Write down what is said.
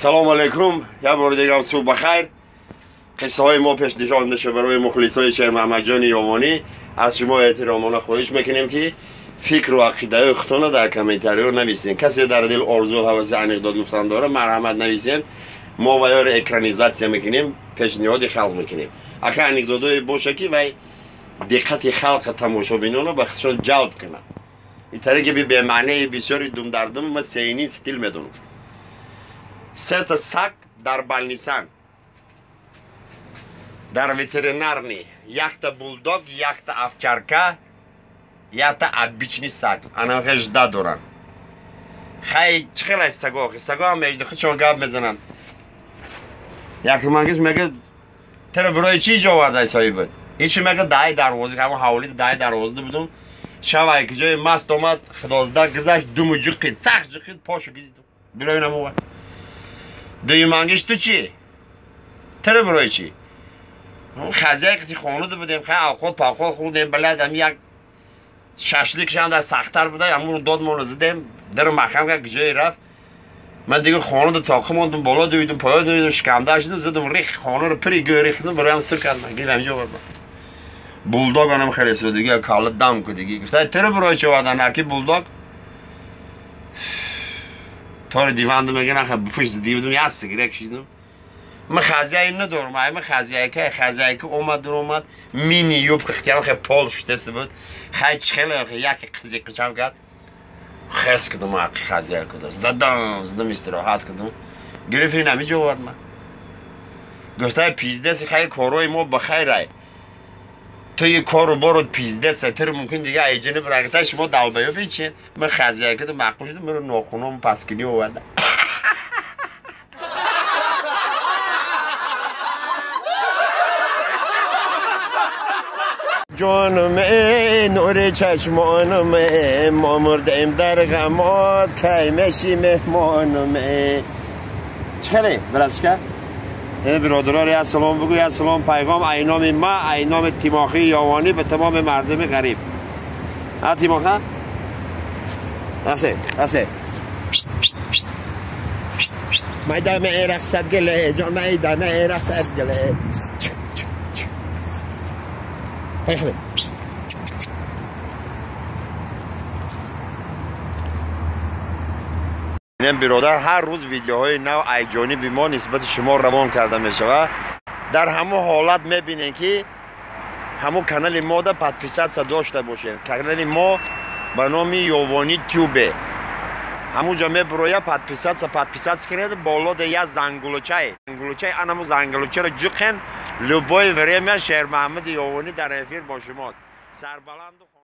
Салом алейкум, як бори дигар субҳ бахайр. Қиссаҳои мо пешнишон мешавад барои мухлисои Шермаҳмадҷони Ёвонӣ. Аз шумо эҳтиромона хоҳиш мекунем, ки фикру ақидаҳои худтонро дар комментариҳо нависен. Касе дар дил орзу ҳаваси анекдот гуфтан дора, марҳамат нависен. Мо ваёро экранизатсия мекунем, пешниҳоди халқ мекунем. Ака анекдотое боша, ки вай диққати халқа, тамошобинонро ба худшон ҷалб кунад. Итаре ки бемаънеи бисёри думдардум ма сеиним стил медонам. Сета саг дар балнисан, дар ветеринарный: якта булдог, якта овчарка, якта обычный саг. Анахе жда доранд. Хай, чӣ хел аст саго? Саго ҳам худшон гап мезананд. Якмангиш мега: «Тара бирои чӣ иҷо овардай, соҳибат?» Ҳичи мега, даҳи дарвоза, ҳамон ҳавлиди даҳи дарвозада будум. Шавай ки ҷои маст омад, худозда гузашт, думу ҷиқид, сахт ҷиқид, пошу гизид, бирои намовад. Дуюмангиш: «Ту чӣ, тара бирои чӣ?» «Хазяи қити хонада будем, хай, авқот павқот хӯрдем, балад ам як шашлик шанда сахттар буда, амуро дод, моро зидем, дару маҳкам кард, ҷое рафт. Ман дига хонада тоқи мондум, боло дуидум, поё дуидум, шикамда шудум, зидум, рих, хонаро пири гӯ рихтум, бароям сир кардам, гир ҳамҷо овардам». Булдог анам хеле судиги калла дам кудиги гуфта: «Тара бирои чӣ овардан?» Аки булдог тори диванду мега: «Наха, буфиш дивдум, як сигарет кашидум. Ман хозяин надорам, ай ман хозяйка, хозяйка омад, омад, мини юбка хтиям, хе пол шутеса буд, хай, чӣ хеле яке қизиқичам кард, хес кардам, ақи хозяйка задам, задам, истироҳат кардам, гирифт, ин ҳамиҷо овард ман». Гуфта: «Пиздец, хай, корҳои мо ба хайрай, ту кору бору пиздец, тир мумкин дига айҷини бирагта, шумо долбоёби чи? Ман хозяйка да маъқул шудам, маро нохунам паскини оварда». Ҷонум, нури чашмонум, мо мурдаем дар ғамот, кай меши меҳмонум? Чӣ братишка, бародарон, як салом бигӯ, як салом пайғом ай номи ма, ай номи Тимохии Ёвонӣ ба тамоми мардуми ғариб. А Тимоха, асе асе майда мерақсад гиле, ҷон, майда мерақсад гиле. Поехали. Инам биродар, ҳар рӯз видеоҳои нав ай ҷониби мо нисбати шумо равон карда мешавад. Дар ҳамон ҳолат мебинем, ки ҳамон канали мода подписаться дошта бошем. Канали мо ба номи Ёвонӣ Тюбе, ҳамунҷо мебуроя, подписаться, подписаться кунед. Болода як зангулучай, зангулучай, анамо зангулучаро ҷуқен. Любое время Шермаҳмади Ёвонӣ дар эфир бо шумост. Сарбаланду.